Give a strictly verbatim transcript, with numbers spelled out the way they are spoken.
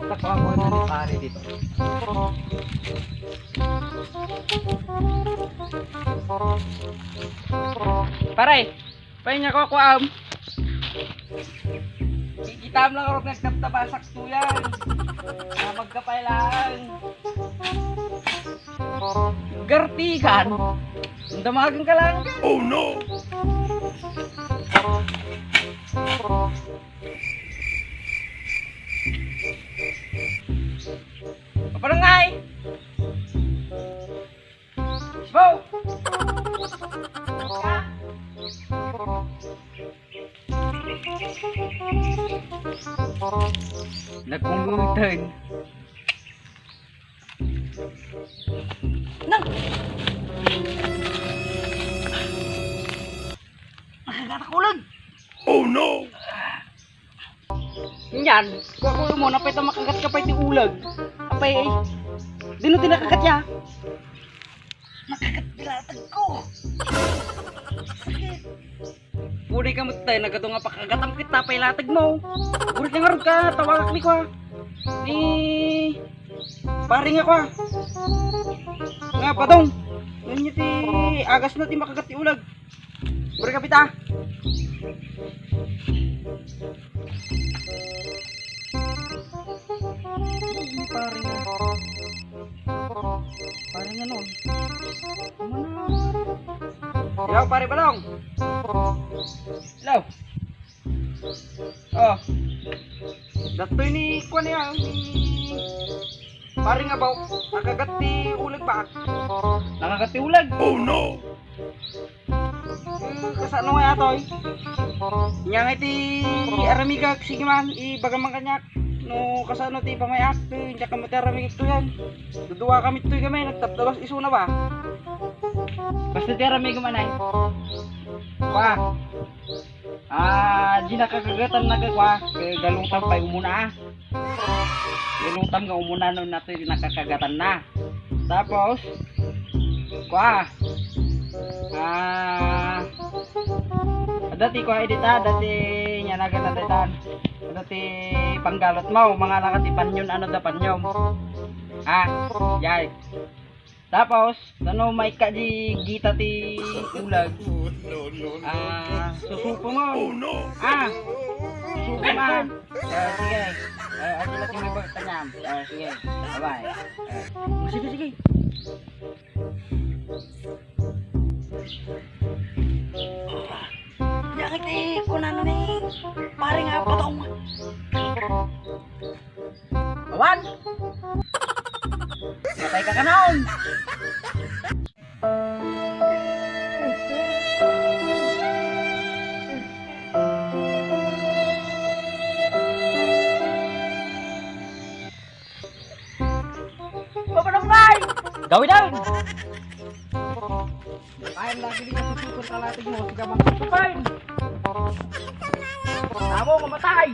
Tapakuan na ni pare dito. Pare, pahinga ko, kuam. Kikitam lang ako nagtaptapasak tuyan. Nabag ka pa lang. Gartigan. Damagan ka lang. Oh no! Papanangay! Bo! Nagkunggutan. Nang! Nakagatak ulag! Oh no! Nyan, kua ko mo, napay ta makagat ka pa iti ulag. Apay, dino ti nakagat ya? Nakagat ti latag ko. Sakit. Pudi ka met, tay, nagado nga pakagatam kita, pay latag mo. Pudi ka ngarud ka, tawagak ni kua. Ni pare nga kua. Nga, padong. Ngunit ti agas na ti makagat ti ulag. Pare, kapita. Pare nga. Pare nga nun. Ano na? Hello, pare Balong. Hello. Oh. Datoy ni kuan ya, ni pare nga baw. Nakagat ti ulag ba? Nakagat ti ulag? Oh no! Hmm, kasano nga atoy? Nya nga iti aramigak, sige man, ibaga man kaniak. No kasano ti pamay-ak, ti, diak ka mati aramigak to yan. Dudua kami toy kami, nagtabtabas isuna ba? Basta ti aramigak man ay. Wa. Ah, di nakakagatan na ka, kwa, kay galutan pay umuna, ah. Galutan nga umuna no natoy nakakagatan na. Tapos, kwa, ah, dati kwa, edita, dati niya na gana datan. Dati panggalut mo, mga laka ti panyon, ano da panyon. Ah, yay. Tapos, nano maikka di gita ti ulag. Ah, susupo mo. Oh no! Ah, susupo man. Ah, sige. Ah, adi na ti may pagtanyam. Ah, sige. Bye-bye. Ah. Sige, sige. Yang iti kunano ni pare nga patong. Awan! Patay ka kanon! Mapanamkay! Gawin daw! Kain lagi di ka susukon ka latig mo, siga mangkukupain! Tamo, mamatay!